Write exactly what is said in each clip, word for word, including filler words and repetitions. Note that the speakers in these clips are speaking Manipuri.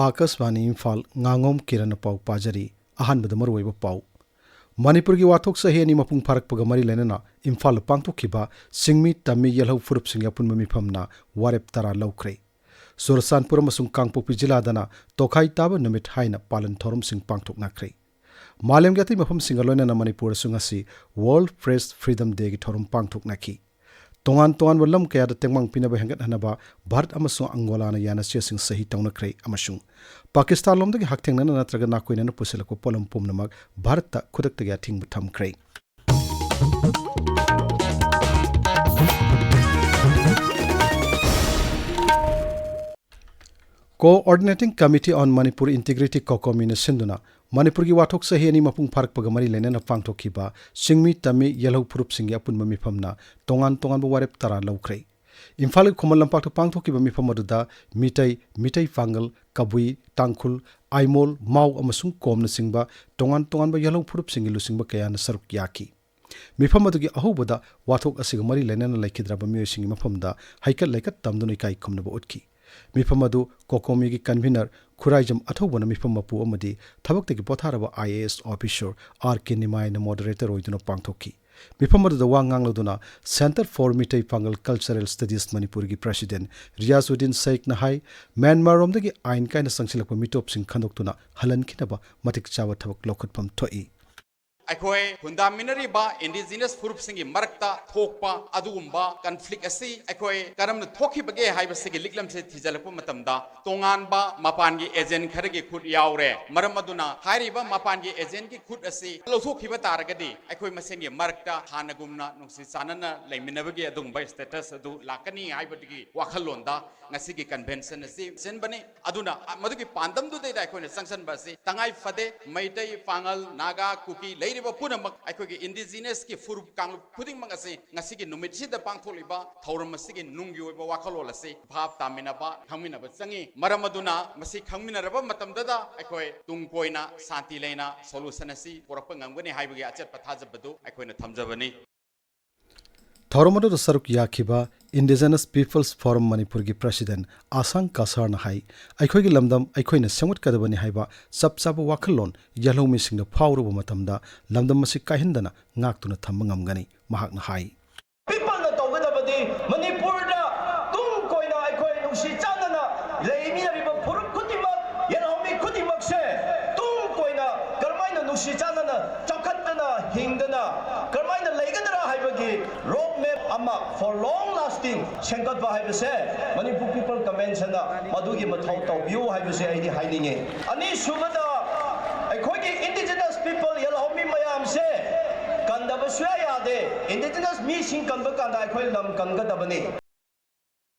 ꯑꯥꯀꯥꯁꯕꯥꯅꯤ ꯏꯝꯐꯥꯜ, ꯉꯥꯉꯣꯝ ꯀꯤꯔꯟꯅ ꯄꯥꯎ ꯄꯥꯖꯔꯤ꯫ ꯑꯍꯥꯟꯕꯗ ꯃꯔꯨꯑꯣꯏꯕ ꯄꯥꯎ꯫ ꯃꯅꯤꯄꯨꯔꯒꯤ ꯋꯥꯊꯣꯛ ꯆꯍꯤ ꯑꯅꯤ ꯃꯄꯨꯡ ꯐꯥꯔꯛꯄꯒ ꯃꯔꯤ ꯂꯩꯅꯅ ꯏꯝꯐꯥꯜꯗ ꯄꯥꯡꯊꯣꯛꯈꯤꯕ ꯆꯤꯡꯃꯤ ꯇꯝꯃꯤ ꯌꯦꯜꯍꯧ ꯐꯨꯔꯨꯞꯁꯤꯡꯒꯤ ꯑꯄꯨꯟꯕ ꯃꯤꯐꯝꯅ ꯋꯥꯔꯦꯞ ꯇꯔꯥ ꯂꯧꯈ꯭ꯔꯦ꯫ ꯆꯨꯔꯆꯥꯟꯄꯨꯔ ꯑꯃꯁꯨꯡ ꯀꯥꯡꯄꯣꯛꯄꯤ ꯖꯤꯂꯥꯗꯅ ꯇꯣꯈꯥꯏ ꯇꯥꯕ ꯅꯨꯃꯤꯠ ꯍꯥꯏꯅ ꯄꯥꯂꯟ ꯊꯧꯔꯝꯁꯤꯡ ꯄꯥꯡꯊꯣꯛꯅꯈ꯭ꯔꯦ꯫ ꯃꯥꯂꯦꯝꯒꯤ ꯑꯇꯩ ꯃꯐꯝꯁꯤꯡꯒ ꯂꯣꯏꯅꯅ ꯃꯅꯤꯄꯨꯔꯗꯁꯨ ꯉꯁꯤ World Press Freedom Day ꯒꯤ ꯊꯧꯔꯝ ꯄꯥꯡꯊꯣꯛꯅꯈꯤ꯫ ꯇꯣꯉꯥꯟ ꯇꯣꯉꯥꯟꯕ ꯂꯝ ꯀꯌꯥꯗ ꯇꯦꯡꯕꯥꯡ ꯄꯤꯅꯕ ꯍꯦꯟꯒꯠꯍꯟꯅꯕ ꯚꯥꯔꯠ ꯑꯃꯁꯨꯡ ꯑꯪꯒꯣꯂꯥꯅ ꯌꯥꯅ ꯆꯦꯁꯤꯡ ꯁꯍꯤ ꯇꯧꯅꯈ꯭ꯔꯦ ꯑꯃꯁꯨꯡ ꯄꯥꯀꯤꯁꯇꯥꯟ ꯂꯣꯝꯗꯒꯤ ꯍꯛꯊꯦꯡꯅꯅ ꯅꯠꯇ꯭ꯔꯒ ꯅꯥꯀꯣꯏꯅꯅ ꯄꯨꯁꯤꯜꯂꯛꯄ ꯄꯣꯠꯂꯝ ꯄꯨꯝꯅꯃꯛ ꯚꯥꯔꯠꯇ ꯈꯨꯗꯛꯇꯒꯤ ꯑꯊꯤꯡꯕ ꯊꯝꯈ꯭ꯔꯦ꯫ Coordinating Committee on Manipur Integrity, COCOMI ꯅ ꯁꯤꯟꯗꯨꯅ ꯃꯅꯤꯄꯨꯔꯒꯤ ꯋꯥꯊꯣꯛ ꯆꯍꯤ ꯑꯅꯤ ꯃꯄꯨꯡ ꯐꯥꯔꯛꯄꯒ ꯃꯔꯤ ꯂꯩꯅꯅ ꯄꯥꯡꯊꯣꯛꯈꯤꯕ ꯆꯤꯡꯃꯤ ꯇꯝꯃꯤ ꯌꯦꯜꯍꯧ ꯐꯨꯔꯨꯞꯁꯤꯡꯒꯤ ꯑꯄꯨꯟꯕ ꯃꯤꯐꯝꯅ ꯇꯣꯉꯥꯟ ꯇꯣꯉꯥꯟꯕ ꯋꯥꯔꯦꯞ ꯇꯔꯥ ꯂꯧꯈ꯭ꯔꯦ꯫ ꯏꯝꯐꯥꯜꯒꯤ ꯈꯨꯃꯟ ꯂꯝꯄꯥꯛꯇ ꯄꯥꯡꯊꯣꯛꯈꯤꯕ ꯃꯤꯐꯝ ꯑꯗꯨꯗ ꯃꯤꯇꯩ, ꯃꯤꯇꯩ ꯄꯥꯉꯜ, ꯀꯕꯨꯏ, ꯇꯥꯡꯈꯨꯜ, ꯑꯥꯏꯃꯣꯜ, ꯃꯥꯎ ꯑꯃꯁꯨꯡ ꯀꯣꯝꯅꯆꯤꯡꯕ ꯇꯣꯉꯥꯟ ꯇꯣꯉꯥꯟꯕ ꯌꯦꯜꯍꯧ ꯐꯨꯔꯨꯞꯁꯤꯡꯒꯤ ꯂꯨꯆꯤꯡꯕ ꯀꯌꯥꯅ ꯁꯔꯨꯛ ꯌꯥꯈꯤ꯫ ꯃꯤꯐꯝ ꯑꯗꯨꯒꯤ ꯑꯍꯧꯕꯗ ꯋꯥꯊꯣꯛ ꯑꯁꯤꯒ ꯃꯔꯤ ꯂꯩꯅꯅ ꯂꯩꯈꯤꯗ꯭ꯔꯕ ꯃꯤꯑꯣꯏꯁꯤꯡꯒꯤ ꯃꯐꯝꯗ ꯍꯩꯀꯠ ꯂꯩꯀꯠ ꯇꯝꯗꯨꯅ ꯏꯀꯥꯏ ꯈꯨꯝꯅꯕ ꯎꯠꯈꯤ꯫ ꯃꯤꯐꯝ ꯑꯗꯨ COCOMI ꯒꯤ convener ꯈꯨꯔꯥꯏꯖꯝ ꯑꯊꯧꯕꯅ ꯃꯤꯐꯝ ꯃꯄꯨ ꯑꯃꯗꯤ ꯊꯕꯛꯇꯒꯤ ꯄꯣꯊꯥꯔꯕ IAS officer R.K. ꯅꯤꯃꯥꯏꯅ moderator ꯑꯣꯏꯗꯨꯅ ꯄꯥꯡꯊꯣꯛꯈꯤ꯫ ꯃꯤꯐꯝ ꯑꯗꯨꯗ ꯋꯥ ꯉꯥꯡꯂꯗꯨꯅ Centre for Meitei Pangal Cultural Studies ꯃꯅꯤꯄꯨꯔꯒꯤ president ꯔꯤꯌꯥꯖꯨꯗꯤꯟ ꯁꯦꯈꯅ ꯍꯥꯏ, ꯃ꯭ꯌꯥꯟꯃꯥꯔꯔꯣꯝꯗꯒꯤ ꯑꯥꯏꯟ ꯀꯥꯏꯅ ꯆꯪꯁꯤꯜꯂꯛꯄ ꯃꯤꯇꯣꯞꯁꯤꯡ ꯈꯟꯗꯣꯛꯇꯨꯅ ꯍꯜꯍꯟꯈꯤꯅꯕ ꯃꯇꯤꯛ ꯆꯥꯕ ꯊꯕꯛ ꯂꯧꯈꯠꯐꯝ ꯊꯣꯛꯏ꯫ ꯑꯩꯈꯣꯏ ꯈꯨꯟꯗꯥꯃꯤꯟꯅꯔꯤꯕ indigenous ꯐꯨꯔꯨꯞꯁꯤꯡꯒꯤ ꯃꯔꯛꯇ ꯊꯣꯛꯄ ꯑꯗꯨꯒꯨꯝꯕ conflict ꯑꯁꯤ ꯑꯩꯈꯣꯏ ꯀꯔꯝꯅ ꯊꯣꯛꯈꯤꯕꯒꯦ ꯍꯥꯏꯕꯁꯤꯒꯤ ꯂꯤꯛꯂꯝꯁꯦ ꯊꯤꯖꯤꯜꯂꯛꯄ ꯃꯇꯝꯗ, ꯇꯣꯉꯥꯟꯕ ꯃꯄꯥꯟꯒꯤ agent ꯈꯔꯒꯤ ꯈꯨꯠ ꯌꯥꯎꯔꯦ꯫ ꯃꯔꯝ ꯑꯗꯨꯅ ꯍꯥꯏꯔꯤꯕ ꯃꯄꯥꯟꯒꯤ agent ꯀꯤ ꯈꯨꯠ ꯑꯁꯤ ꯂꯧꯊꯣꯛꯈꯤꯕ ꯇꯥꯔꯒꯗꯤ, ꯑꯩꯈꯣꯏ ꯃꯁꯦꯟꯒꯤ ꯃꯔꯛꯇ ꯍꯥꯟꯅꯒꯨꯝꯅ ꯅꯨꯡꯁꯤ ꯆꯥꯟꯅꯅ ꯂꯩꯃꯤꯟꯅꯕꯒꯤ ꯑꯗꯨꯒꯨꯝꯕ status ꯑꯗꯨ ꯂꯥꯛꯀꯅꯤ ꯍꯥꯏꯕꯗꯨꯒꯤ ꯋꯥꯈꯜꯂꯣꯟꯗ ꯉꯁꯤꯒꯤ convention ꯑꯁꯤ ꯁꯤꯟꯕꯅꯤ꯫ ꯑꯗꯨꯅ ꯃꯗꯨꯒꯤ ꯄꯥꯟꯗꯝꯗꯨꯗꯩꯗ ꯑꯩꯈꯣꯏꯅ ꯆꯪꯁꯤꯟꯕ ꯑꯁꯤ ꯇꯉꯥꯏ ꯐꯗꯦ꯫ ꯃꯩꯇꯩ, ꯄꯥꯉꯜ, ꯅꯥꯒꯥ, ꯀꯨꯀꯤ ꯂꯩꯔꯤꯕ ꯄꯨꯝꯅꯃꯛ, ꯑꯩꯈꯣꯏꯒꯤ indigenous ꯀꯤ ꯐꯨꯔꯨꯞ ꯀꯥꯡꯂꯨꯞ ꯈꯨꯗꯤꯡꯃꯛ ꯑꯁꯤ ꯉꯁꯤꯒꯤ ꯅꯨꯃꯤꯠꯁꯤꯗ ꯄꯥꯡꯊꯣꯛꯂꯤꯕ ꯊꯧꯔꯝ ꯑꯁꯤꯒꯤ ꯅꯨꯡꯒꯤ ꯑꯣꯏꯕ ꯋꯥꯈꯜꯂꯣꯟ ꯑꯁꯤ ꯚꯥꯞ ꯇꯥꯃꯤꯟꯅꯕ, ꯈꯪꯃꯤꯟꯅꯕ ꯆꯪꯏ꯫ ꯃꯔꯝ ꯑꯗꯨꯅ ꯃꯁꯤ ꯈꯪꯃꯤꯟꯅꯔꯕ ꯃꯇꯝꯗꯗ ꯑꯩꯈꯣꯏ ꯇꯨꯡ ꯀꯣꯏꯅ ꯁꯥꯟꯇꯤ ꯂꯩꯅ solution ꯑꯁꯤ ꯄꯨꯔꯛꯄ ꯉꯝꯒꯅꯤ ꯍꯥꯏꯕꯒꯤ ꯑꯆꯦꯠꯄ ꯊꯥꯖꯕꯗꯨ ꯑꯩꯈꯣꯏꯅ ꯊꯝꯖꯕꯅꯤ꯫ ꯊꯧꯔꯝ ꯑꯗꯨꯗ ꯁꯔꯨꯛ ꯌꯥꯈꯤꯕ Indigenous Peoples Forum ꯃꯅꯤꯄꯨꯔꯒꯤ ꯄ꯭ꯔꯁꯤꯗꯦꯟ ꯑꯁꯥꯡ ꯀꯁꯥꯔꯅ ꯍꯥꯏ, ꯑꯩꯈꯣꯏꯒꯤ ꯂꯝꯗꯝ ꯑꯩꯈꯣꯏꯅ ꯁꯦꯝꯒꯠꯀꯗꯕꯅꯤ ꯍꯥꯏꯕ ꯆꯞ ꯆꯥꯕ ꯋꯥꯈꯜꯂꯣꯟ ꯌꯦꯜꯍꯧꯃꯤꯁꯤꯡꯅ ꯐꯥꯎꯔꯨꯕ ꯃꯇꯝꯗ ꯂꯝꯗꯝ ꯑꯁꯤ ꯀꯥꯏꯍꯟꯗꯅ ꯉꯥꯛꯇꯨꯅ ꯊꯝꯕ ꯉꯝꯒꯅꯤ꯫ ꯃꯍꯥꯛꯅ ꯍꯥꯏ꯫ Peopleꯅ ꯇꯧꯒꯗꯕꯗꯤ ꯃꯅꯤꯄꯨꯔꯗ ꯇꯨꯡ ꯀꯣꯏꯅ ꯑꯩꯈꯣꯏ ꯅꯨꯡꯁꯤ ꯆꯥꯟꯅꯅ ꯂꯩꯃꯤꯟꯅꯔꯤꯕ ꯐꯨꯔꯨꯞ ꯈꯨꯗꯤꯡꯃꯛ, ꯌꯦꯜꯍꯧꯃꯤ ꯈꯨꯗꯤꯡꯃꯛꯁꯦ ꯇꯨꯡ ꯀꯣꯏꯅ ꯀꯔꯝꯍꯥꯏꯅ ꯅꯨꯡꯁꯤ ꯆꯥꯟꯅꯅ ꯆꯥꯎꯈꯠꯇꯅ ꯍꯤꯡꯗꯅ ꯀꯔꯝꯍꯥꯏꯅ ꯂꯩꯒꯗ꯭ꯔꯥ ꯍꯥꯏꯕꯒꯤ road map ꯑꯃ for long lasting ꯁꯦꯝꯒꯠꯄ ꯍꯥꯏꯕꯁꯦ Manipur People Conventionꯅ ꯃꯗꯨꯒꯤ ꯃꯊꯧ ꯇꯧꯕꯤꯌꯨ ꯍꯥꯏꯕꯁꯦ ꯑꯩꯗꯤ ꯍꯥꯏꯅꯤꯡꯉꯤ꯫ ꯑꯅꯤꯁꯨꯕꯗ, ꯑꯩꯈꯣꯏꯒꯤ Indigenous People ꯌꯦꯜꯍꯧꯃꯤ ꯃꯌꯥꯝꯁꯦ ꯀꯟꯗꯕ ꯁꯨꯌꯥ ꯌꯥꯗꯦ꯫ Indigenous ꯃꯤꯁꯤꯡ ꯀꯟꯕ ꯀꯥꯟꯗ ꯑꯩꯈꯣꯏ ꯂꯝ ꯀꯟꯒꯗꯕꯅꯤ꯫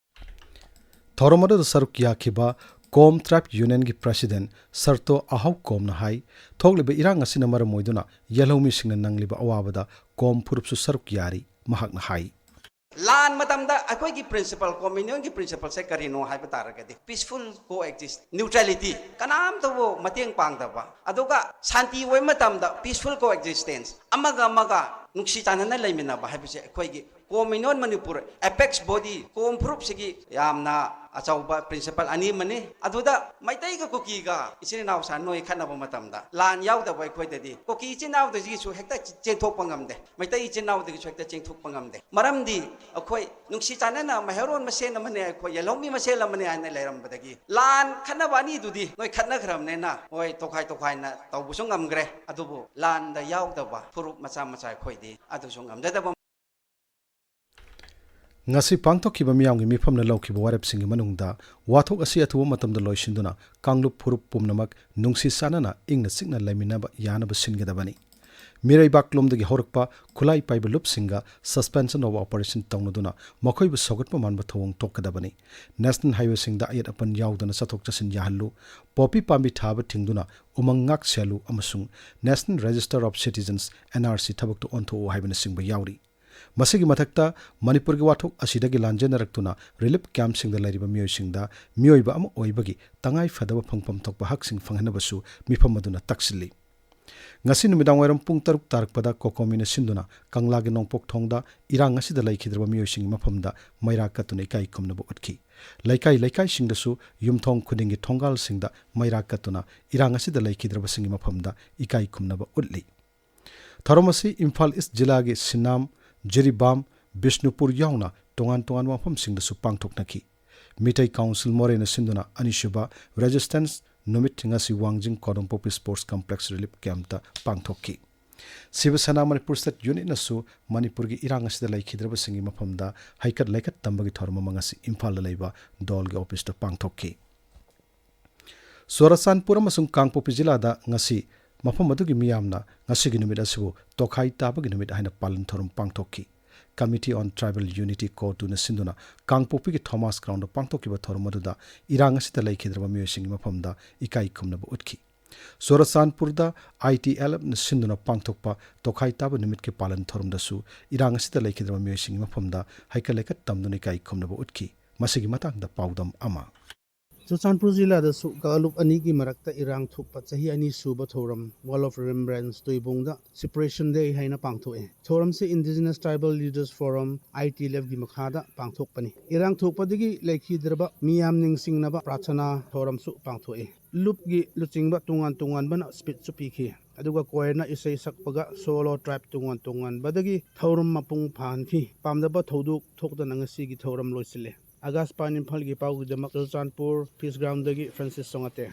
ꯊꯧꯔꯝ ꯑꯗꯨꯗ ꯁꯔꯨꯛ ꯌꯥꯈꯤꯕ ꯀꯣꯝ Tribe Unionꯒꯤ ꯄ꯭ꯔꯁꯤꯗꯦꯟ ꯁꯔꯇꯣ ꯑꯍꯧ ꯀꯣꯝꯅ ꯍꯥꯏ, ꯊꯣꯛꯂꯤꯕ ꯏꯔꯥꯡ ꯑꯁꯤꯅ ꯃꯔꯝ ꯑꯣꯏꯗꯨꯅ ꯌꯦꯜꯍꯧꯃꯤꯁꯤꯡꯅ ꯅꯪꯂꯤꯕ ꯑꯋꯥꯕꯗ ꯀꯣꯝ ꯐꯨꯔꯨꯞꯁꯨ ꯁꯔꯨꯛ ꯌꯥꯔꯤ꯫ ꯃꯍꯥꯛꯅ ꯍꯥꯏ꯫ ꯂꯥꯟ ꯃꯇꯝꯗ ꯑꯩꯈꯣꯏꯒꯤ principle, communionꯒꯤ principleꯁꯦ ꯀꯔꯤꯅꯣ ꯍꯥꯏꯕ ꯇꯥꯔꯒꯗꯤ peaceful coexist, neutrality, ꯀꯅꯥꯝꯇꯕꯨ ꯃꯇꯦꯡ ꯄꯥꯡꯗꯕ, ꯑꯗꯨꯒ ꯁꯥꯟꯇꯤ ꯑꯣꯏꯕ ꯃꯇꯝꯗ peaceful coexistence, ꯑꯃꯒ ꯑꯃꯒ ꯅꯨꯡꯁꯤ ꯆꯥꯟꯅꯅ ꯂꯩꯃꯤꯟꯅꯕ ꯍꯥꯏꯕꯁꯦ ꯑꯩꯈꯣꯏꯒꯤ ꯀꯣꯝ ꯃꯅꯤꯄꯨꯔ apex body, ꯀꯣꯝ ꯐꯨꯔꯨꯞꯁꯤꯒꯤ ꯌꯥꯝꯅ ꯑꯆꯧꯕ principle ꯑꯅꯤ ꯑꯃꯅꯤ꯫ ꯑꯗꯨꯗ ꯃꯩꯇꯩꯒ ꯀꯨꯀꯤꯒ ꯏꯆꯤꯟ ꯏꯅꯥꯎ ꯁꯥ ꯅꯣꯏ ꯈꯠꯅꯕ ꯃꯇꯝꯗ ꯂꯥꯟ ꯌꯥꯎꯗꯕ ꯑꯩꯈꯣꯏꯗꯗꯤ ꯀꯨꯀꯤ ꯏꯆꯤꯟ ꯏꯅꯥꯎꯗꯒꯤꯁꯨ ꯍꯦꯛꯇ ꯆꯦꯟꯊꯣꯛꯄ ꯉꯝꯗꯦ, ꯃꯩꯇꯩ ꯏꯆꯤꯟ ꯏꯅꯥꯎꯗꯒꯤꯁꯨ ꯍꯦꯛꯇ ꯆꯦꯟꯊꯣꯛꯄ ꯉꯝꯗꯦ꯫ ꯃꯔꯝꯗꯤ ꯑꯩꯈꯣꯏ ꯅꯨꯡꯁꯤ ꯆꯥꯟꯅꯅ ꯃꯩꯍꯧꯔꯣꯟ ꯃꯁꯦꯟ ꯑꯃꯅꯦ, ꯑꯩꯈꯣꯏ ꯌꯦꯜꯍꯧꯃꯤ ꯃꯁꯦꯟ ꯑꯃꯅꯦ ꯍꯥꯏꯅ ꯂꯩꯔꯝꯕꯗꯒꯤ ꯂꯥꯟ ꯈꯠꯅꯕ ꯑꯅꯤꯗꯨꯗꯤ ꯅꯣꯏ ꯈꯠꯅꯈ꯭ꯔꯕꯅꯤꯅ ꯍꯣꯏ ꯇꯣꯈꯥꯏ ꯇꯣꯈꯥꯏꯅ ꯇꯧꯕꯁꯨ ꯉꯝꯈ꯭ꯔꯦ꯫ ꯑꯗꯨꯕꯨ ꯂꯥꯟꯗ ꯌꯥꯎꯗꯕ ꯐꯨꯔꯨꯞ ꯃꯆꯥ ꯃꯆꯥ ꯑꯩꯈꯣꯏꯗꯤ ꯑꯗꯨꯁꯨ ꯉꯝꯖꯗꯕ꯫ ꯉꯁꯤ ꯄꯥꯡꯊꯣꯛꯈꯤꯕ ꯃꯤꯌꯥꯝꯒꯤ ꯃꯤꯐꯝꯅ ꯂꯧꯈꯤꯕ ꯋꯥꯔꯦꯞꯁꯤꯡꯒꯤ ꯃꯅꯨꯡꯗ ꯋꯥꯊꯣꯛ ꯑꯁꯤ ꯑꯊꯨꯕ ꯃꯇꯝꯗ ꯂꯣꯏꯁꯤꯟꯗꯨꯅ ꯀꯥꯡꯂꯨꯞ ꯐꯨꯔꯨꯞ ꯄꯨꯝꯅꯃꯛ ꯅꯨꯡꯁꯤ ꯆꯥꯟꯅꯅ ꯏꯪꯅ ꯆꯤꯛꯅ ꯂꯩꯃꯤꯟꯅꯕ ꯌꯥꯅꯕ ꯁꯤꯟꯒꯗꯕꯅꯤ꯫ ꯃꯤꯔꯩꯕꯥꯛꯂꯣꯝꯗꯒꯤ ꯍꯧꯔꯛꯄ ꯈꯨꯠꯂꯥꯏ ꯄꯥꯏꯕ ꯂꯨꯞꯁꯤꯡꯒ suspension of operation ꯇꯧꯅꯗꯨꯅ ꯃꯈꯣꯏꯕꯨ ꯁꯧꯒꯠꯄ ꯃꯥꯟꯕ ꯊꯧꯑꯣꯡ ꯊꯣꯛꯀꯗꯕꯅꯤ꯫ National highwayꯁꯤꯡꯗ ꯑꯌꯦꯠ ꯑꯄꯟ ꯌꯥꯎꯗꯅ ꯆꯠꯊꯣꯛ ꯆꯠꯁꯤꯟ ꯌꯥꯍꯜꯂꯨ꯫ ꯄꯣꯄꯤ ꯄꯥꯝꯕꯤ ꯊꯥꯕ ꯊꯤꯡꯗꯨꯅ ꯎꯃꯪ ꯉꯥꯛ ꯁꯦꯜꯂꯨ ꯑꯃꯁꯨꯡ National Register of Citizens, NRC, ꯊꯕꯛꯇ ꯑꯣꯟꯊꯣꯛꯎ ꯍꯥꯏꯕꯅꯆꯤꯡꯕ ꯌꯥꯎꯔꯤ꯫ ꯃꯁꯤꯒꯤ ꯃꯊꯛꯇ ꯃꯅꯤꯄꯨꯔꯒꯤ ꯋꯥꯊꯣꯛ ꯑꯁꯤꯗꯒꯤ ꯂꯥꯟꯖꯦꯟꯅꯔꯛꯇꯨꯅ relief campꯁꯤꯡꯗ ꯂꯩꯔꯤꯕ ꯃꯤꯑꯣꯏꯁꯤꯡꯗ ꯃꯤꯑꯣꯏꯕ ꯑꯃ ꯑꯣꯏꯕꯒꯤ ꯇꯉꯥꯏ ꯐꯗꯕ ꯐꯪꯐꯝ ꯊꯣꯛꯄ ꯍꯛꯁꯤꯡ ꯐꯪꯍꯟꯅꯕꯁꯨ ꯃꯤꯐꯝ ꯑꯗꯨꯅ ꯇꯛꯁꯤꯜꯂꯤ꯫ ꯉꯁꯤ ꯅꯨꯃꯤꯗꯥꯡꯋꯥꯏꯔꯝ ꯄꯨꯡ ꯇꯔꯨꯛ ꯇꯥꯔꯛꯄꯗ ꯀꯣꯀꯣꯃꯤꯅ ꯁꯤꯟꯗꯨꯅ ꯀꯪꯂꯥꯒꯤ ꯅꯣꯡꯄꯣꯛ ꯊꯣꯡꯗ ꯏꯔꯥꯡ ꯑꯁꯤꯗ ꯂꯩꯈꯤꯗ꯭ꯔꯕ ꯃꯤꯑꯣꯏꯁꯤꯡꯒꯤ ꯃꯐꯝꯗ ꯃꯩꯔꯥ ꯀꯠꯇꯨꯅ ꯏꯀꯥꯏ ꯈꯨꯝꯅꯕ ꯎꯠꯈꯤ꯫ ꯂꯩꯀꯥꯏ ꯂꯩꯀꯥꯏꯁꯤꯡꯗꯁꯨ ꯌꯨꯝꯊꯣꯡ ꯈꯨꯗꯤꯡꯒꯤ ꯊꯣꯡꯒꯥꯜꯁꯤꯡꯗ ꯃꯩꯔꯥ ꯀꯠꯇꯨꯅ ꯏꯔꯥꯡ ꯑꯁꯤꯗ ꯂꯩꯈꯤꯗ꯭ꯔꯕꯁꯤꯡꯒꯤ ꯃꯐꯝꯗ ꯏꯀꯥꯏ ꯈꯨꯝꯅꯕ ꯎꯠꯂꯤ꯫ ꯊꯧꯔꯝ ꯑꯁꯤ ꯏꯝꯐꯥꯜ ꯏꯁ ꯖꯤꯂꯥꯒꯤ ꯁꯤꯅꯥꯝ, ꯖꯤꯔꯤꯕꯥꯝ, ꯕꯤꯁꯅꯨꯄꯨꯔ ꯌꯥꯎꯅ ꯇꯣꯉꯥꯟ ꯇꯣꯉꯥꯟꯕ ꯃꯐꯝꯁꯤꯡꯗꯁꯨ ꯄꯥꯡꯊꯣꯛꯅꯈꯤ꯫ ꯃꯤꯇꯩ ꯀꯥꯎꯟꯁꯤꯜ ꯃꯣꯔꯦꯅ ꯁꯤꯟꯗꯨꯅ ꯑꯅꯤꯁꯨꯕ ꯔꯦꯖꯤꯁꯇꯦꯟꯁ ꯅꯨꯃꯤꯠ ꯉꯁꯤ ꯋꯥꯡꯖꯤꯡ ꯀꯣꯗꯣꯝꯄꯣꯛꯄꯤ ꯁ꯭ꯄꯣꯔꯠꯁ ꯀꯝꯄ꯭ꯂꯦꯛꯁ ꯔꯤꯂꯤꯐ ꯀꯦꯝꯞꯇ ꯄꯥꯡꯊꯣꯛꯈꯤ꯫ ꯁꯤꯕ ꯁꯦꯅꯥ ꯃꯅꯤꯄꯨꯔ ꯁ꯭ꯇꯦꯠ ꯌꯨꯅꯤꯠꯅꯁꯨ ꯃꯅꯤꯄꯨꯔꯒꯤ ꯏꯔꯥꯡ ꯑꯁꯤꯗ ꯂꯩꯈꯤꯗ꯭ꯔꯕꯁꯤꯡꯒꯤ ꯃꯐꯝꯗ ꯍꯩꯀꯠ ꯂꯩꯀꯠ ꯇꯝꯕꯒꯤ ꯊꯧꯔꯝ ꯑꯃ ꯉꯁꯤ ꯏꯝꯐꯥꯜꯗ ꯂꯩꯕ ꯗꯣꯜꯒꯤ ꯑꯣꯐꯤꯁꯇ ꯄꯥꯡꯊꯣꯛꯈꯤ꯫ ꯆꯨꯔꯆꯥꯟꯄꯨꯔ ꯑꯃꯁꯨꯡ ꯀꯥꯡꯄꯣꯛꯄꯤ ꯖꯤꯂꯥꯗ ꯉꯁꯤ ꯃꯐꯝ ꯑꯗꯨꯒꯤ ꯃꯤꯌꯥꯝꯅ ꯉꯁꯤꯒꯤ ꯅꯨꯃꯤꯠ ꯑꯁꯤꯕꯨ ꯇꯣꯈꯥꯏ ꯇꯥꯕꯒꯤ ꯅꯨꯃꯤꯠ ꯍꯥꯏꯅ ꯄꯥꯂꯟ ꯊꯧꯔꯝ ꯄꯥꯡꯊꯣꯛꯈꯤ꯫ Committee on Tribal Unity, ꯀꯣꯇꯨꯅ ꯁꯤꯟꯗꯨꯅ ꯀꯥꯡꯄꯣꯛꯄꯤꯒꯤ ꯊꯣꯃꯥꯁ ꯒ꯭ꯔꯥꯎꯟꯗ ꯄꯥꯡꯊꯣꯛꯈꯤꯕ ꯊꯧꯔꯝ ꯑꯗꯨꯗ ꯏꯔꯥꯡ ꯑꯁꯤꯗ ꯂꯩꯈꯤꯗ꯭ꯔꯕ ꯃꯤꯑꯣꯏꯁꯤꯡꯒꯤ ꯃꯐꯝꯗ ꯏꯀꯥꯏ ꯈꯨꯝꯅꯕ ꯎꯠꯈꯤ꯫ ꯆꯨꯔꯆꯥꯟꯄꯨꯔꯗ ꯑꯥꯏ ꯇꯤ ꯑꯦꯜ ꯑꯦꯐꯅ ꯁꯤꯟꯗꯨꯅ ꯄꯥꯡꯊꯣꯛꯄ ꯇꯣꯈꯥꯏ ꯇꯥꯕ ꯅꯨꯃꯤꯠꯀꯤ ꯄꯥꯂꯟ ꯊꯧꯔꯝꯗꯁꯨ ꯏꯔꯥꯡ ꯑꯁꯤꯗ ꯂꯩꯈꯤꯗ꯭ꯔꯕ ꯃꯤꯑꯣꯏꯁꯤꯡꯒꯤ ꯃꯐꯝꯗ ꯍꯩꯀꯠ ꯂꯩꯀꯠ ꯇꯝꯗꯨꯅ ꯏꯀꯥꯏ ꯈꯨꯝꯅꯕ ꯎꯠꯈꯤ꯫ ꯃꯁꯤꯒꯤ ꯃꯇꯥꯡꯗ ꯄꯥꯎꯗꯝ ꯑꯃ꯫ ꯆꯨꯔꯆꯥꯟꯄꯨꯔ ꯖꯤꯂꯥꯗꯁꯨ ꯀꯥꯡꯂꯨꯞ ꯑꯅꯤꯒꯤ ꯃꯔꯛꯇ ꯏꯔꯥꯡ ꯊꯣꯛꯄ ꯆꯍꯤ ꯑꯅꯤ ꯁꯨꯕ ꯊꯧꯔꯝ Wall of Remembrance ꯇꯨꯏꯕꯣꯡꯗ Separation Day ꯍꯥꯏꯅ ꯄꯥꯡꯊꯣꯛꯑꯦ꯫ ꯊꯧꯔꯝꯁꯤ Indigenous Tribal Leaders Forum, ꯑꯥꯏ ꯇꯤ ꯑꯦꯜ ꯑꯦꯐꯀꯤ ꯃꯈꯥꯗ ꯄꯥꯡꯊꯣꯛꯄꯅꯤ꯫ ꯏꯔꯥꯡ ꯊꯣꯛꯄꯗꯒꯤ ꯂꯩꯈꯤꯗ꯭ꯔꯕ ꯃꯤꯌꯥꯝ ꯅꯤꯡꯁꯤꯡꯅꯕ ꯄ꯭ꯔꯥꯊꯅꯥ ꯊꯧꯔꯝꯁꯨ ꯄꯥꯡꯊꯣꯛꯏ꯫ ꯂꯨꯞꯀꯤ ꯂꯨꯆꯤꯡꯕ ꯇꯣꯉꯥꯟ ꯇꯣꯉꯥꯟꯕꯅ ꯁ꯭ꯄꯤꯆꯁꯨ ꯄꯤꯈꯤ꯫ ꯑꯗꯨꯒ ꯀ꯭ꯋꯥꯌꯔꯅ ꯏꯁꯩ ꯁꯛꯄꯒ ꯁꯣꯂꯣ ꯇ꯭ꯔꯥꯏꯕ ꯇꯣꯉꯥꯟ ꯇꯣꯉꯥꯟꯕꯗꯒꯤ ꯊꯧꯔꯝ ꯃꯄꯨꯡ ꯐꯥꯍꯟꯈꯤ꯫ ꯄꯥꯝꯗꯕ ꯊꯧꯗꯣꯛ ꯊꯣꯛꯇꯅ ꯉꯁꯤꯒꯤ ꯊꯧꯔꯝ ꯂꯣꯏꯁꯤꯜꯂꯦ꯫ ꯑꯒꯥꯁꯄꯥꯅꯤ ꯏꯝꯐꯥꯜꯒꯤ ꯄꯥꯎꯒꯤꯗꯃꯛ ꯆꯨꯔꯆꯥꯟꯄꯨꯔ ꯄꯤꯁ ꯒ꯭ꯔꯥꯎꯟꯗꯒꯤ ꯐ꯭ꯔꯥꯟꯁꯤꯁ ꯆꯣꯉꯥꯇꯦ꯫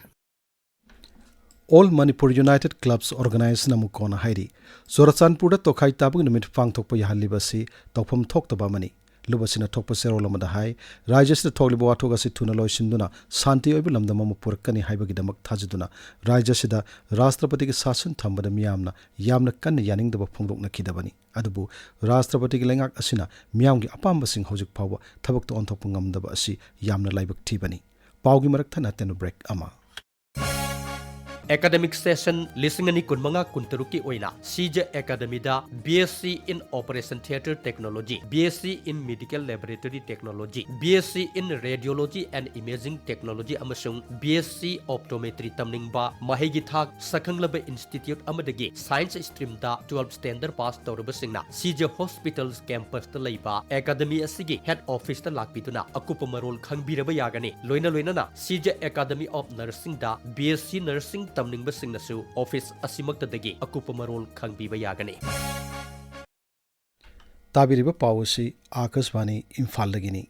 All Manipur United Clubs Organization, ꯑꯃꯨꯛ ꯀꯣꯟꯅ ꯍꯥꯏꯔꯤ, ꯆꯨꯔꯆꯥꯟꯄꯨꯔꯗ ꯇꯣꯈꯥꯏ ꯇꯥꯕꯒꯤ ꯅꯨꯃꯤꯠ ꯄꯥꯡꯊꯣꯛꯄ ꯌꯥꯍꯜꯂꯤꯕ ꯑꯁꯤ ꯇꯧꯐꯝ ꯊꯣꯛꯇꯕ ꯑꯃꯅꯤ꯫ ꯂꯨꯞ ꯑꯁꯤꯅ ꯊꯣꯛꯄ ꯆꯦꯔꯣꯜ ꯑꯃꯗ ꯍꯥꯏ, ꯔꯥꯖ꯭ꯌ ꯑꯁꯤꯗ ꯊꯣꯛꯂꯤꯕ ꯋꯥꯊꯣꯛ ꯑꯁꯤ ꯊꯨꯅ ꯂꯣꯏꯁꯤꯟꯗꯨꯅ ꯁꯥꯟꯇꯤ ꯑꯣꯏꯕ ꯂꯝꯗꯝ ꯑꯃ ꯄꯨꯔꯛꯀꯅꯤ ꯍꯥꯏꯕꯒꯤꯗꯃꯛ ꯊꯥꯖꯗꯨꯅ ꯔꯥꯖ꯭ꯌ ꯑꯁꯤꯗ ꯔꯥꯁꯇ꯭ꯔꯄꯇꯤꯒꯤ ꯁꯥꯁꯟ ꯊꯝꯕꯗ ꯃꯤꯌꯥꯝꯅ ꯌꯥꯝꯅ ꯀꯟꯅ ꯌꯥꯅꯤꯡꯗꯕ ꯐꯣꯡꯗꯣꯛꯅꯈꯤꯗꯕꯅꯤ꯫ ꯑꯗꯨꯕꯨ ꯔꯥꯁꯇ꯭ꯔꯄꯇꯤꯒꯤ ꯂꯩꯉꯥꯛ ꯑꯁꯤꯅ ꯃꯤꯌꯥꯝꯒꯤ ꯑꯄꯥꯝꯕꯁꯤꯡ ꯍꯧꯖꯤꯛ ꯐꯥꯎꯕ ꯊꯕꯛꯇ ꯑꯣꯟꯊꯣꯛꯄ ꯉꯝꯗꯕ ꯑꯁꯤ ꯌꯥꯝꯅ ꯂꯥꯏꯕꯛ ꯊꯤꯕꯅꯤ꯫ ꯄꯥꯎꯒꯤ ꯃꯔꯛ ꯊꯠꯅ ꯇꯦꯟꯕ ꯕ꯭ꯔꯦꯛ ꯑꯃ꯫ Academic session ꯂꯤꯁꯤꯡ ꯑꯅꯤ ꯀꯨꯟꯃꯉꯥ ꯀꯨꯟꯇꯔꯨꯛꯀꯤ ꯑꯣꯏꯅ ꯁꯤꯖ ꯑꯦꯀꯥꯗꯃꯤꯗ B S c in Operation Theatre Technology, B S c in Medical Laboratory Technology, B S c in Radiology and Imaging Technology ꯑꯃꯁꯨꯡ B S c Optometry ꯇꯝꯅꯤꯡꯕ ꯃꯍꯩꯒꯤ ꯊꯥꯛ ꯁꯛꯈꯪꯂꯕ institute ꯑꯃꯗꯒꯤ science streamꯗ twelve standard pass ꯇꯧꯔꯕꯁꯤꯡꯅ ꯁꯤꯖ Hospitals campusꯇ ꯂꯩꯕ ꯑꯦꯀꯥꯗꯃꯤ ꯑꯁꯤꯒꯤ head officeꯇ ꯂꯥꯛꯄꯤꯗꯨꯅ ꯑꯀꯨꯞꯄ ꯃꯔꯣꯜ ꯈꯪꯕꯤꯔꯕ ꯌꯥꯒꯅꯤ꯫ ꯂꯣꯏꯅ ꯂꯣꯏꯅꯅ ꯁꯤꯖ Academy of Nursingꯗ B S c nursing ꯇꯝꯅꯤꯡꯕꯁꯤꯡꯅꯁꯨ office ꯑꯁꯤꯃꯛꯇꯗꯒꯤ ꯑꯀꯨꯞꯄ ꯃꯔꯣꯜ ꯈꯪꯕꯤꯕ ꯌꯥꯒꯅꯤ꯫ ꯇꯥꯕꯤꯔꯤꯕ ꯄꯥꯎ ꯑꯁꯤ ꯑꯥꯀꯥꯁꯕꯥꯅꯤ ꯏꯝꯐꯥꯜꯗꯒꯤꯅꯤ꯫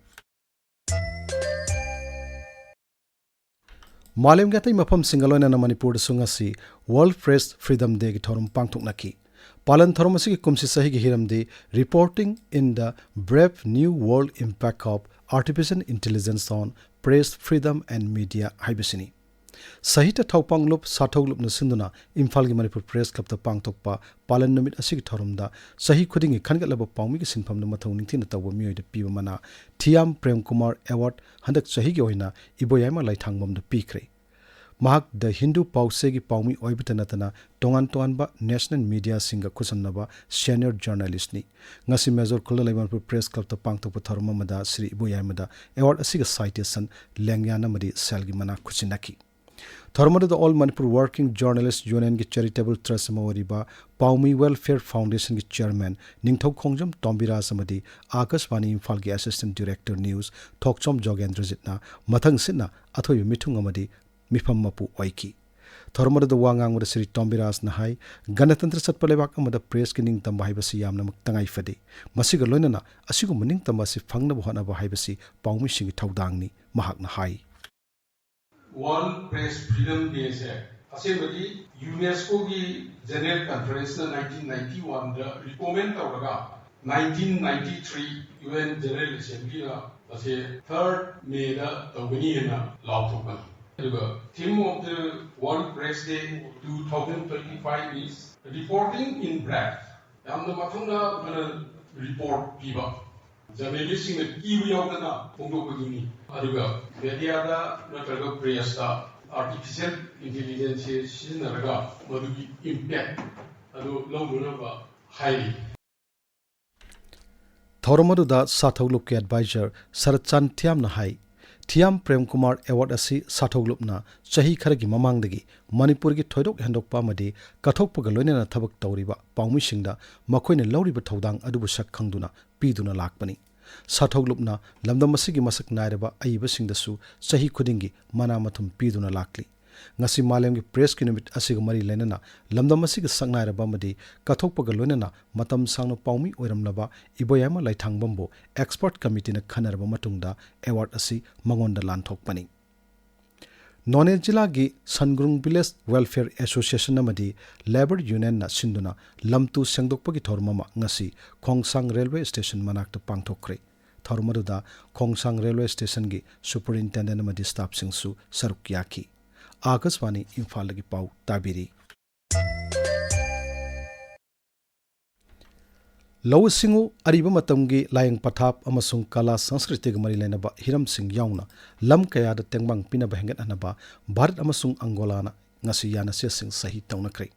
ꯃꯥꯂꯦꯝꯒꯤ ꯑꯇꯩ ꯃꯐꯝꯁꯤꯡꯒ ꯂꯣꯏꯅꯅ ꯃꯅꯤꯄꯨꯔꯗꯁꯨ ꯉꯁꯤ World Press Freedom Dayꯒꯤ ꯊꯧꯔꯝ ꯄꯥꯡꯊꯣꯛꯅꯈꯤ꯫ ꯄꯥꯂꯟ ꯊꯧꯔꯝ ꯑꯁꯤꯒꯤ ꯀꯨꯝꯁꯤ ꯆꯍꯤꯒꯤ ꯍꯤꯔꯝꯗꯤ Reporting in the Brave New World Impact of Artificial Intelligence on Press Freedom and Media ꯍꯥꯏꯕꯁꯤꯅꯤ꯫ ꯁꯥꯍꯤꯇ꯭ꯌ ꯊꯧ ꯄꯥꯡꯂꯨꯞ ꯁꯥꯊꯧ ꯂꯨꯞꯅ ꯁꯤꯟꯗꯨꯅ ꯏꯝꯐꯥꯜꯒꯤ ꯃꯅꯤꯄꯨꯔ ꯄ꯭ꯔꯦꯁ ꯀ꯭ꯂꯕꯇ ꯄꯥꯡꯊꯣꯛꯄ ꯄꯥꯂꯟ ꯅꯨꯃꯤꯠ ꯑꯁꯤꯒꯤ ꯊꯧꯔꯝꯗ ꯆꯍꯤ ꯈꯨꯗꯤꯡꯒꯤ ꯈꯟꯒꯠꯂꯕ ꯄꯥꯎꯃꯤꯒꯤ ꯁꯤꯟꯐꯝꯗ ꯃꯊꯧ ꯅꯤꯡꯊꯤꯅ ꯇꯧꯕ ꯃꯤꯑꯣꯏꯗ ꯄꯤꯕ ꯃꯅꯥ ꯊꯤꯌꯥꯝ ꯄ꯭ꯔꯦꯝ ꯀꯨꯃꯥꯔ Award ꯍꯟꯗꯛ ꯆꯍꯤꯒꯤ ꯑꯣꯏꯅ ꯏꯕꯣꯌꯥꯏꯃ ꯂꯥꯏꯊꯥꯡꯕꯝꯗ ꯄꯤꯈ꯭ꯔꯦ꯫ ꯃꯍꯥꯛ The Hindu ꯄꯥꯎꯆꯦꯒꯤ ꯄꯥꯎꯃꯤ ꯑꯣꯏꯕꯇ ꯅꯠꯇꯅ ꯇꯣꯉꯥꯟ ꯇꯣꯉꯥꯟꯕ national mediaꯁꯤꯡꯒ ꯈꯨꯠꯁꯝꯅꯕ senior journalistꯅꯤ꯫ ꯉꯁꯤ ꯃꯦꯖꯣꯔ ꯈꯨꯜꯗ ꯂꯩꯕ ꯃꯅꯤꯄꯨꯔ ꯄ꯭ꯔꯦꯁ ꯀ꯭ꯂꯕꯇ ꯄꯥꯡꯊꯣꯛꯄ ꯊꯧꯔꯝ ꯑꯃꯗ ꯁ꯭ꯔꯤ ꯏꯕꯣꯌꯥꯏꯃꯗ award ꯑꯁꯤꯒ citation, ꯂꯦꯡꯌꯥꯟ ꯑꯃꯗꯤ ꯁꯦꯜꯒꯤ ꯃꯅꯥ ꯈꯨꯠꯁꯤꯟꯅꯈꯤ꯫ ꯊꯧꯔꯝ ꯑꯗꯨꯗ All Manipur Working Journalist Unionꯒꯤ charitable trust ꯑꯃ ꯑꯣꯏꯔꯤꯕ ꯄꯥꯎꯃꯤ Welfare Foundationꯒꯤ chairman ꯅꯤꯡꯊꯧ ꯈꯣꯡꯖꯝ ꯇꯣꯝꯕꯤꯔꯥꯖ ꯑꯃꯗꯤ ꯑꯥꯀꯥꯁꯕꯥꯅꯤ ꯏꯝꯐꯥꯜꯒꯤ assistant director news ꯊꯣꯛꯆꯣꯝ ꯖꯣꯒꯦꯟꯗ꯭ꯔꯖꯤꯠꯅ ꯃꯊꯪꯁꯤꯠꯅ ꯑꯊꯣꯏꯕ ꯃꯤꯊꯨꯡ ꯑꯃꯗꯤ ꯃꯤꯐꯝ ꯃꯄꯨ ꯑꯣꯏꯈꯤ꯫ ꯊꯧꯔꯝ ꯑꯗꯨꯗ ꯋꯥ ꯉꯥꯡꯕꯗ ꯁ꯭ꯔꯤ ꯇꯣꯝꯕꯤꯔꯥꯖꯅ ꯍꯥꯏ, ꯒꯅꯇꯟꯇ꯭ꯔ ꯆꯠꯄ ꯂꯩꯕꯥꯛ ꯑꯃꯗ ꯄ꯭ꯔꯦꯁꯀꯤ ꯅꯤꯡꯇꯝꯕ ꯍꯥꯏꯕꯁꯤ ꯌꯥꯝꯅꯃꯛ ꯇꯉꯥꯏ ꯐꯗꯦ꯫ ꯃꯁꯤꯒ ꯂꯣꯏꯅꯅ ꯑꯁꯤꯒꯨꯝꯕ ꯅꯤꯡꯇꯝꯕ ꯑꯁꯤ ꯐꯪꯅꯕ ꯍꯣꯠꯅꯕ ꯍꯥꯏꯕꯁꯤ ꯄꯥꯎꯃꯤꯁꯤꯡꯒꯤ ꯊꯧꯗꯥꯡꯅꯤ, ꯃꯍꯥꯛꯅ ꯍꯥꯏ꯫ World Press Freedom Day ꯁꯦ ꯑꯁꯦꯡꯕꯗꯤ UNESCOꯒꯤ General Conferenceꯅ nineteen ninety oneꯗ recommend ꯇꯧꯔꯒ nineteen ninety three UN General Assemblyꯅ ꯃꯁꯤ third Mayꯗ ꯇꯧꯒꯅꯤ ꯍꯥꯏꯅ ꯂꯥꯎꯊꯣꯛꯄꯅꯤ꯫ ꯑꯗꯨꯒ theme of the World Press Day two thousand twenty five is Reporting in Brave꯫ ꯌꯥꯝꯅ ꯃꯊꯧꯅꯥ ꯐꯅ report ꯄꯤꯕ, journalistꯁꯤꯡꯅ ꯀꯤꯕ ꯌꯥꯎꯗꯅ ꯐꯣꯡꯗꯣꯛꯄꯗꯨꯅꯤ꯫ ꯑꯗꯨꯒ mediaꯗ ꯅꯠꯇ꯭ꯔꯒ pressꯇ ꯑꯥꯔꯇꯤꯐꯤꯁꯤꯌꯦꯜ ꯏꯟꯇꯦꯂꯤꯖꯦꯟꯁꯁꯦ ꯁꯤꯖꯤꯟꯅꯔꯒ ꯃꯗꯨꯒꯤ ꯏꯝꯄꯦꯛ ꯑꯗꯨ ꯂꯧꯅꯅꯕ ꯍꯥꯏꯔꯤ꯫ ꯊꯧꯔꯝ ꯑꯗꯨꯗ ꯁꯥꯊꯧꯂꯨꯞꯀꯤ ꯑꯦꯗꯚꯥꯏꯖꯔ ꯁꯔꯠꯆꯥꯟ ꯊꯤꯌꯥꯝꯅ ꯍꯥꯏ, ꯊꯤꯌꯥꯝ ꯄ꯭ꯔꯦꯝ ꯀꯨꯃꯥꯔ ꯑꯦꯋꯥꯔꯗ ꯑꯁꯤ ꯁꯥꯊꯧꯂꯨꯞꯅ ꯆꯍꯤ ꯈꯔꯒꯤ ꯃꯃꯥꯡꯗꯒꯤ ꯃꯅꯤꯄꯨꯔꯒꯤ ꯊꯣꯏꯗꯣꯛ ꯍꯦꯟꯗꯣꯛꯄ ꯑꯃꯗꯤ ꯀꯠꯊꯣꯛꯄꯒ ꯂꯣꯏꯅꯅ ꯊꯕꯛ ꯇꯧꯔꯤꯕ ꯄꯥꯎꯃꯤꯁꯤꯡꯗ ꯃꯈꯣꯏꯅ ꯂꯧꯔꯤꯕ ꯊꯧꯗꯥꯡ ꯑꯗꯨꯕꯨ ꯁꯛ ꯈꯪꯗꯨꯅ ꯄꯤꯗꯨꯅ ꯂꯥꯛꯄꯅꯤ꯫ ꯁꯥꯊꯧꯂꯨꯞꯅ ꯂꯝꯗꯝ ꯑꯁꯤꯒꯤ ꯃꯁꯛ ꯅꯥꯏꯔꯕ ꯑꯏꯕꯁꯤꯡꯗꯁꯨ ꯆꯍꯤ ꯈꯨꯗꯤꯡꯒꯤ ꯃꯅꯥ ꯃꯊꯨꯝ ꯄꯤꯗꯨꯅ ꯂꯥꯛꯂꯤ꯫ ꯉꯁꯤ ꯃꯥꯂꯦꯝꯒꯤ ꯄ꯭ꯔꯦꯁꯀꯤ ꯅꯨꯃꯤꯠ ꯑꯁꯤꯒ ꯃꯔꯤ ꯂꯩꯅꯅ ꯂꯝꯗꯝ ꯑꯁꯤꯒꯤ ꯁꯛꯅꯥꯏꯔꯕ ꯑꯃꯗꯤ ꯀꯠꯊꯣꯛꯄꯒ ꯂꯣꯏꯅꯅ ꯃꯇꯝ ꯁꯥꯡꯅ ꯄꯥꯎꯃꯤ ꯑꯣꯏꯔꯝꯂꯕ ꯏꯕꯣꯌꯥꯏꯃ ꯂꯥꯏꯊꯥꯡꯕꯝꯕꯨ ꯑꯦꯛꯁꯄꯔꯠ ꯀꯃꯤꯇꯤꯅ ꯈꯟꯅꯔꯕ ꯃꯇꯨꯡꯗ ꯑꯦꯋꯥꯔꯗ ꯑꯁꯤ ꯃꯉꯣꯟꯗ ꯂꯥꯟꯊꯣꯛꯄꯅꯤ꯫ ꯅꯣꯅꯦ ꯖꯤꯂꯥꯒꯤ ꯁꯟꯒ꯭ꯔꯨꯡ ꯚꯤꯂꯦꯖ ꯋꯦꯜꯐꯤꯌꯔ ꯑꯦꯁꯣꯁꯤꯌꯦꯁꯟ ꯑꯃꯗꯤ ꯂꯦꯕꯔ ꯌꯨꯅꯤꯌꯟꯅ ꯁꯤꯟꯗꯨꯅ ꯂꯝꯇꯨ ꯁꯦꯡꯗꯣꯛꯄꯒꯤ ꯊꯧꯔꯝ ꯑꯃ ꯉꯁꯤ ꯈꯣꯡꯁꯥꯡ ꯔꯦꯜꯋꯦ ꯁ꯭ꯇꯦꯁꯟ ꯃꯅꯥꯛꯇ ꯄꯥꯡꯊꯣꯛꯈ꯭ꯔꯦ꯫ ꯊꯧꯔꯝ ꯑꯗꯨꯗ ꯈꯣꯡꯁꯥꯡ ꯔꯦꯜꯋꯦ ꯁ꯭ꯇꯦꯁꯟꯒꯤ ꯁꯨꯄꯔꯏꯟꯇꯦꯟꯗꯦꯟꯠ ꯑꯃꯗꯤ ꯁ꯭ꯇꯥꯐꯁꯤꯡꯁꯨ ꯁꯔꯨꯛ ꯌꯥꯈꯤ꯫ ꯑꯥꯀꯥꯁꯕꯥꯅꯤ ꯏꯝꯐꯥꯜꯗꯒꯤ ꯄꯥꯎ ꯇꯥꯕꯤꯔꯤ꯫ ꯂꯧꯎ ꯁꯤꯡꯎ, ꯑꯔꯤꯕ ꯃꯇꯝꯒꯤ ꯂꯥꯌꯦꯡ ꯄꯊꯥꯞ ꯑꯃꯁꯨꯡ ꯀꯂꯥ ꯁꯪꯁꯀ꯭ꯔꯤꯇꯤꯒ ꯃꯔꯤ ꯂꯩꯅꯕ ꯍꯤꯔꯝꯁꯤꯡ ꯌꯥꯎꯅ ꯂꯝ ꯀꯌꯥꯗ ꯇꯦꯡꯕꯥꯡ ꯄꯤꯅꯕ ꯍꯦꯟꯒꯠꯍꯟꯅꯕ ꯚꯥꯔꯠ ꯑꯃꯁꯨꯡ ꯑꯪꯒꯣꯂꯥꯅ ꯉꯁꯤ ꯌꯥꯅꯁꯦꯁꯤꯡ ꯁꯍꯤ ꯇꯧꯅꯈ꯭ꯔꯦ꯫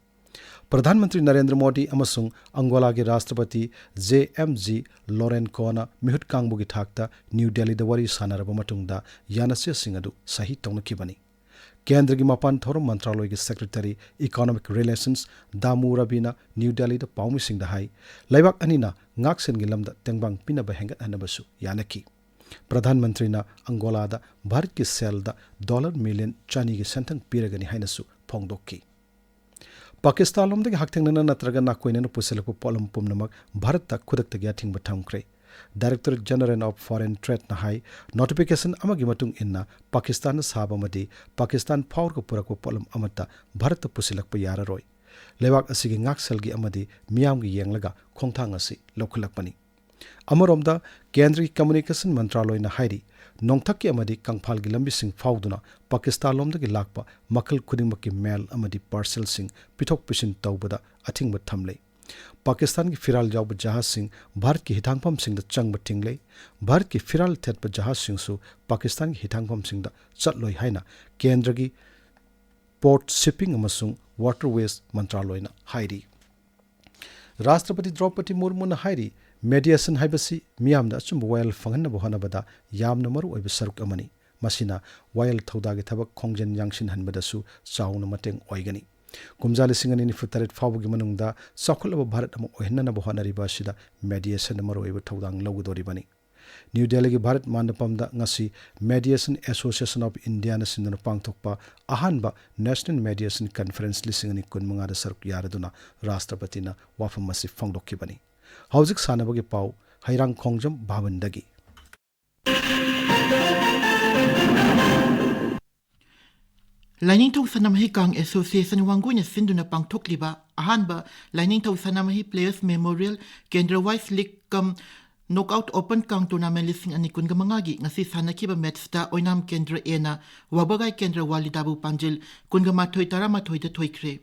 ꯄ꯭ꯔꯙꯥꯟ ꯃꯟꯇ꯭ꯔꯤ ꯅꯔꯦꯟꯗ꯭ꯔ ꯃꯣꯗꯤ ꯑꯃꯁꯨꯡ ꯑꯪꯒꯣꯂꯥꯒꯤ ꯔꯥꯁꯇ꯭ꯔꯄꯇꯤ ꯖꯦ ꯑꯦꯝ ꯖꯤ ꯂꯣꯔꯦꯟꯀꯣꯅ ꯃꯤꯍꯨꯠ ꯀꯥꯡꯕꯨꯒꯤ ꯊꯥꯛꯇ ꯅ꯭ꯌꯨ ꯗꯦꯜꯂꯤꯗ ꯋꯥꯔꯤ ꯁꯥꯟꯅꯔꯕ ꯃꯇꯨꯡꯗ ꯌꯥꯅꯁꯦꯁꯤꯡ ꯑꯗꯨ ꯁꯍꯤ ꯇꯧꯅꯈꯤꯕꯅꯤ꯫ ꯀꯦꯟꯗ꯭ꯔꯒꯤ ꯃꯄꯥꯟ ꯊꯧꯔꯝ ꯃꯟꯇ꯭ꯔꯥꯂꯣꯏꯒꯤ ꯁꯦꯀ꯭ꯔꯦꯇꯔꯤ ꯏꯀꯣꯅꯣꯃꯤꯛ ꯔꯤꯂꯦꯁꯟꯁ ꯗꯥꯃꯨ ꯔꯕꯤꯅ ꯅ꯭ꯌꯨ ꯗꯦꯜꯂꯤꯗ ꯄꯥꯎꯃꯤꯁꯤꯡꯗ ꯍꯥꯏ, ꯂꯩꯕꯥꯛ ꯑꯅꯤꯅ ꯉꯥꯛꯁꯦꯟꯒꯤ ꯂꯝꯗ ꯇꯦꯡꯕꯥꯡ ꯄꯤꯅꯕ ꯍꯦꯟꯒꯠꯍꯟꯅꯕꯁꯨ ꯌꯥꯅꯈꯤ꯫ ꯄ꯭ꯔꯙꯥꯟ ꯃꯟꯇ꯭ꯔꯤꯅ ꯑꯪꯒꯣꯂꯥꯗ ꯚꯥꯔꯠꯀꯤ ꯁꯦꯜꯗ ꯗꯣꯂꯔ ꯃꯤꯂꯤꯌꯟ ꯆꯅꯤꯒꯤ ꯁꯦꯟꯊꯪ ꯄꯤꯔꯒꯅꯤ ꯍꯥꯏꯅꯁꯨ ꯐꯣꯡꯗꯣꯛꯈꯤ꯫ ꯄꯥꯀꯤꯁꯇꯥꯟꯂꯣꯝꯗꯒꯤ ꯍꯛꯊꯦꯡꯅꯅ ꯅꯠꯇ꯭ꯔꯒ ꯅꯥꯀꯣꯏꯅꯅ ꯄꯨꯁꯤꯜꯂꯛꯄ ꯄꯣꯠꯂꯝ ꯄꯨꯝꯅꯃꯛ ꯚꯥꯔꯠꯇ ꯈꯨꯗꯛꯇꯒꯤ ꯑꯊꯤꯡꯕ ꯊꯝꯈ꯭ꯔꯦ꯫ ꯗꯥꯏꯔꯦꯛꯇꯣꯔꯦꯠ ꯖꯦꯅꯔꯦꯜ ꯑꯣꯐ ꯐꯣꯔꯦꯟ ꯇ꯭ꯔꯦꯗꯅ ꯍꯥꯏ, ꯅꯣꯇꯤꯐꯤꯀꯦꯁꯟ ꯑꯃꯒꯤ ꯃꯇꯨꯡ ꯏꯟꯅ ꯄꯥꯀꯤꯁꯇꯥꯟꯗ ꯁꯥꯕ ꯑꯃꯗꯤ ꯄꯥꯀꯤꯁꯇꯥꯟ ꯐꯥꯎꯔꯒ ꯄꯨꯔꯛꯄ ꯄꯣꯠꯂꯝ ꯑꯃꯠꯇ ꯚꯥꯔꯠꯇ ꯄꯨꯁꯤꯜꯂꯛꯄ ꯌꯥꯔꯔꯣꯏ꯫ ꯂꯩꯕꯥꯛ ꯑꯁꯤꯒꯤ ꯉꯥꯛꯁꯦꯜꯒꯤ ꯑꯃꯗꯤ ꯃꯤꯌꯥꯝꯒꯤ ꯌꯦꯡꯂꯒ ꯈꯣꯡꯊꯥꯡ ꯑꯁꯤ ꯂꯧꯈꯠꯂꯛꯄꯅꯤ꯫ ꯑꯃꯔꯣꯝꯗ, ꯀꯦꯟꯗ꯭ꯔꯒꯤ ꯀꯝꯃ꯭ꯌꯨꯅꯤꯀꯦꯁꯟ ꯃꯟꯇ꯭ꯔꯥꯂꯣꯏꯅ ꯍꯥꯏꯔꯤ, ꯅꯣꯡꯊꯛꯀꯤ ꯑꯃꯗꯤ ꯀꯪꯐꯥꯜꯒꯤ ꯂꯝꯕꯤꯁꯤꯡ ꯐꯥꯎꯗꯨꯅ ꯄꯥꯀꯤꯁꯇꯥꯟꯂꯣꯝꯗꯒꯤ ꯂꯥꯛꯄ ꯃꯈꯜ ꯈꯨꯗꯤꯡꯃꯛꯀꯤ ꯃꯦꯜ ꯑꯃꯗꯤ ꯄꯥꯔꯁꯦꯜꯁꯤꯡ ꯄꯤꯊꯣꯛ ꯄꯤꯁꯤꯟ ꯇꯧꯕꯗ ꯑꯊꯤꯡꯕ ꯊꯝꯂꯦ꯫ ꯄꯥꯀꯤꯁꯇꯥꯟꯒꯤ ꯐꯤꯔꯥꯜ ꯌꯥꯎꯕ ꯖꯍꯥꯖꯁꯤꯡ ꯚꯥꯔꯠꯀꯤ ꯍꯤꯊꯥꯡꯐꯝꯁꯤꯡꯗ ꯆꯪꯕ ꯊꯤꯡꯂꯦ꯫ ꯚꯥꯔꯠꯀꯤ ꯐꯤꯔꯥꯜ ꯊꯦꯠꯄ ꯖꯍꯥꯖꯁꯤꯡꯁꯨ ꯄꯥꯀꯤꯁꯇꯥꯟꯒꯤ ꯍꯤꯊꯥꯡꯐꯝꯁꯤꯡꯗ ꯆꯠꯂꯣꯏ ꯍꯥꯏꯅ ꯀꯦꯟꯗ꯭ꯔꯒꯤ ꯄꯣꯔꯠ, ꯁꯤꯞꯄꯤꯡ ꯑꯃꯁꯨꯡ ꯋꯥꯇꯔꯋꯦꯁ ꯃꯟꯇ꯭ꯔꯥꯂꯣꯏꯅ ꯍꯥꯏꯔꯤ꯫ ꯔꯥꯁꯇ꯭ꯔꯄꯇꯤ ꯗ꯭ꯔꯧꯄꯗꯤ ꯃꯨꯔꯃꯨꯅ ꯍꯥꯏꯔꯤ, ꯃꯦꯗꯤꯌꯦꯁꯟ ꯍꯥꯏꯕꯁꯤ ꯃꯤꯌꯥꯝꯗ ꯑꯆꯨꯝꯕ ꯋꯥꯌꯦꯜ ꯐꯪꯍꯟꯅꯕ ꯍꯣꯠꯅꯕꯗ ꯌꯥꯝꯅ ꯃꯔꯨꯑꯣꯏꯕ ꯁꯔꯨꯛ ꯑꯃꯅꯤ꯫ ꯃꯁꯤꯅ ꯋꯥꯌꯦꯜ ꯊꯧꯗꯥꯒꯤ ꯊꯕꯛ ꯈꯣꯡꯖꯦꯜ ꯌꯥꯡꯁꯤꯟꯍꯟꯕꯗꯁꯨ ꯆꯥꯎꯅ ꯃꯇꯦꯡ ꯑꯣꯏꯒꯅꯤ꯫ ꯀꯨꯝꯖꯥ ꯂꯤꯁꯤꯡ ꯑꯅꯤ ꯅꯤꯐꯨ ꯇꯔꯦꯠ ꯐꯥꯎꯕꯒꯤ ꯃꯅꯨꯡꯗ ꯆꯥꯎꯈꯠꯂꯕ ꯚꯥꯔꯠ ꯑꯃ ꯑꯣꯏꯍꯟꯅꯅꯕ ꯍꯣꯠꯅꯔꯤꯕ ꯑꯁꯤꯗ ꯃꯦꯗꯤꯌꯦꯁꯟꯅ ꯃꯔꯨꯑꯣꯏꯕ ꯊꯧꯗꯥꯡ ꯂꯧꯒꯗꯧꯔꯤꯕꯅꯤ꯫ ꯅ꯭ꯌꯨ ꯗꯦꯜꯂꯤꯒꯤ ꯚꯥꯔꯠ ꯃꯥꯟꯗꯄꯝꯗ ꯉꯁꯤ Mediation Association of Indiaꯅ ꯁꯤꯟꯗꯨꯅ ꯄꯥꯡꯊꯣꯛꯄ ꯑꯍꯥꯟꯕ National Mediation Conference ꯂꯤꯁꯤꯡ ꯑꯅꯤ ꯀꯨꯟꯃꯉꯥꯗ ꯁꯔꯨꯛ ꯌꯥꯔꯗꯨꯅ ꯔꯥꯁꯇ꯭ꯔꯄꯇꯤꯅ ꯋꯥꯐꯝ ꯑꯁꯤ ꯐꯣꯡꯗꯣꯛꯈꯤꯕꯅꯤ꯫ ꯍꯧꯖꯤꯛ ꯁꯥꯟꯅꯕꯒꯤ ꯄꯥꯎ ꯍꯩꯔꯥꯡꯈꯣꯡꯖꯝ ꯚꯥꯕꯟꯗꯒꯤ꯫ ꯂꯥꯏꯅꯤꯡꯊꯧ ꯁꯅꯥꯃꯍꯤ ꯀꯥꯡ Association ꯋꯥꯡꯒꯣꯏꯅ ꯁꯤꯟꯗꯨꯅ ꯄꯥꯡꯊꯣꯛꯂꯤꯕ ꯑꯍꯥꯟꯕ ꯂꯥꯏꯅꯤꯡꯊꯧ ꯁꯅꯥꯃꯍꯤ Players Memorial Kendra Wise League cum Knockout Open ꯀꯥꯡ tournament ꯂꯤꯁꯤꯡ ꯑꯅꯤ ꯀꯨꯟꯒ ꯃꯉꯥꯒꯤ ꯉꯁꯤ ꯁꯥꯟꯅꯈꯤꯕ matchꯇ ꯑꯣꯏꯅꯥꯝ ꯀꯦꯟꯗ꯭ꯔ Aꯅ ꯋꯥꯕꯒꯥꯏ ꯀꯦꯟꯗ꯭ꯔ ꯋꯥꯂꯤꯗꯥꯕꯨ ꯄꯥꯟꯖꯤꯜ ꯀꯨꯟꯒ ꯃꯥꯊꯣꯏ ꯇꯔꯥꯃꯥꯊꯣꯏꯗ ꯊꯣꯏꯈ꯭ꯔꯦ꯫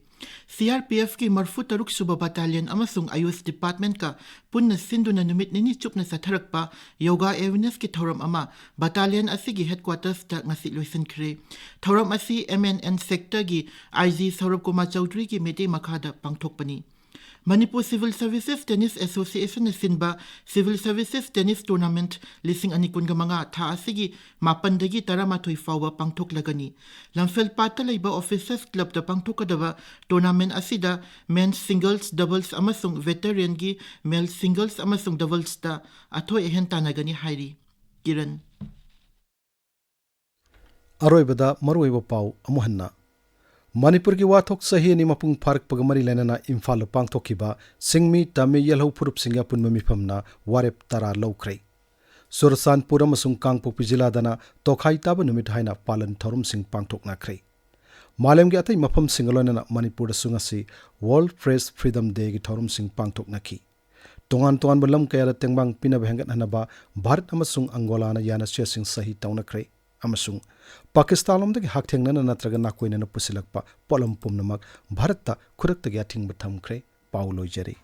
CRPFꯀꯤ ꯃꯔꯐꯨ ꯇꯔꯨꯛ ꯁꯨꯕ battalion ꯑꯃꯁꯨꯡ AYUSH departmentꯀ ꯄꯨꯟꯅ ꯁꯤꯟꯗꯨꯅ ꯅꯨꯃꯤꯠ ꯅꯤꯅꯤ ꯆꯨꯞꯅ ꯆꯠꯊꯔꯛꯄ yoga awarenessꯀꯤ ꯊꯧꯔꯝ ꯑꯃ battalion ꯑꯁꯤꯒꯤ headquartersꯇ ꯉꯁꯤ ꯂꯣꯏꯁꯤꯟꯈ꯭ꯔꯦ꯫ ꯊꯧꯔꯝ ꯑꯁꯤ MNN sectorꯒꯤ IG ꯁꯧꯔꯚ ꯀꯨꯃꯥꯔ ꯆꯧꯙꯔꯤꯒꯤ ꯃꯤꯠꯌꯦꯡ ꯃꯈꯥꯗ ꯄꯥꯡꯊꯣꯛꯄꯅꯤ꯫ ꯃꯅꯤꯄꯨꯔ Civil Services Tennis Associationꯅ ꯁꯤꯟꯕ Civil Services Tennis Tournament ꯂꯤꯁꯤꯡ ꯑꯅꯤ ꯀꯨꯟꯒ ꯃꯉꯥ ꯊꯥ ꯑꯁꯤꯒꯤ ꯃꯥꯄꯟꯗꯒꯤ ꯇꯔꯥꯃꯥꯊꯣꯏ ꯐꯥꯎꯕ ꯄꯥꯡꯊꯣꯛꯂꯒꯅꯤ꯫ ꯂꯝꯐꯦꯜꯄꯥꯠꯇ ꯂꯩꯕ Officers Clubꯇ ꯄꯥꯡꯊꯣꯛꯀꯗꯕ tournament ꯑꯁꯤꯗ men's singles, doubles ꯑꯃꯁꯨꯡ veteranꯒꯤ male singles ꯑꯃꯁꯨꯡ doublesꯇ ꯑꯊꯣꯏ ꯑꯍꯦꯟ ꯇꯥꯟꯅꯒꯅꯤ ꯍꯥꯏꯔꯤ꯫ ꯀꯤꯔꯟ꯫ ꯑꯔꯣꯏꯕꯗ ꯃꯔꯨꯑꯣꯏꯕ ꯄꯥꯎ ꯑꯃꯨꯛ ꯍꯟꯅ꯫ ꯃꯅꯤꯄꯨꯔꯒꯤ ꯋꯥꯊꯣꯛ ꯆꯍꯤ ꯑꯅꯤ ꯃꯄꯨꯡ ꯐꯥꯔꯛꯄꯒ ꯃꯔꯤ ꯂꯩꯅꯅ ꯏꯝꯐꯥꯜꯗ ꯄꯥꯡꯊꯣꯛꯈꯤꯕ ꯁꯤꯡꯃꯤ ꯇꯝꯃꯤ ꯌꯦꯜꯍꯧ ꯐꯨꯔꯨꯞꯁꯤꯡꯒꯤ ꯑꯄꯨꯟꯕ ꯃꯤꯐꯝꯅ ꯋꯥꯔꯦꯞ ꯇꯔꯥ ꯂꯧꯈ꯭ꯔꯦ꯫ ꯆꯨꯔꯆꯥꯟꯄꯨꯔ ꯑꯃꯁꯨꯡ ꯀꯥꯡꯄꯣꯛꯄꯤ ꯖꯤꯂꯥꯗꯅ ꯇꯣꯈꯥꯏ ꯇꯥꯕ ꯅꯨꯃꯤꯠ ꯍꯥꯏꯅ ꯄꯥꯂꯟ ꯊꯧꯔꯝꯁꯤꯡ ꯄꯥꯡꯊꯣꯛꯅꯈ꯭ꯔꯦ꯫ ꯃꯥꯂꯦꯝꯒꯤ ꯑꯇꯩ ꯃꯐꯝꯁꯤꯡꯒ ꯂꯣꯏꯅꯅ ꯃꯅꯤꯄꯨꯔꯗꯁꯨ ꯉꯁꯤ World Press Freedom Dayꯒꯤ ꯊꯧꯔꯝꯁꯤꯡ ꯄꯥꯡꯊꯣꯛꯅꯈꯤ꯫ ꯇꯣꯉꯥꯟ ꯇꯣꯉꯥꯟꯕ ꯂꯝ ꯀꯌꯥꯗ ꯇꯦꯡꯕꯥꯡ ꯄꯤꯅꯕ ꯍꯦꯟꯒꯠꯍꯟꯅꯕ ꯚꯥꯔꯠ ꯑꯃꯁꯨꯡ ꯑꯪꯒꯣꯂꯥꯅ ꯌꯥꯅꯆꯦꯁꯤꯡ ꯁꯍꯤ ꯇꯧꯅꯈ꯭ꯔꯦ ꯑꯃꯁꯨꯡ ꯄꯥꯀꯤꯁꯇꯥꯟꯂꯣꯝꯗꯒꯤ ꯍꯛꯊꯦꯡꯅꯅ ꯅꯠꯇ꯭ꯔꯒ ꯅꯥꯀꯣꯏꯅꯅ ꯄꯨꯁꯤꯜꯂꯛꯄ ꯄꯣꯠꯂꯝ ꯄꯨꯝꯅꯃꯛ ꯚꯥꯔꯠꯇ ꯈꯨꯗꯛꯇꯒꯤ ꯑꯊꯤꯡꯕ ꯊꯝꯈ꯭ꯔꯦ꯫ ꯄꯥꯎ ꯂꯣꯏꯖꯔꯦ꯫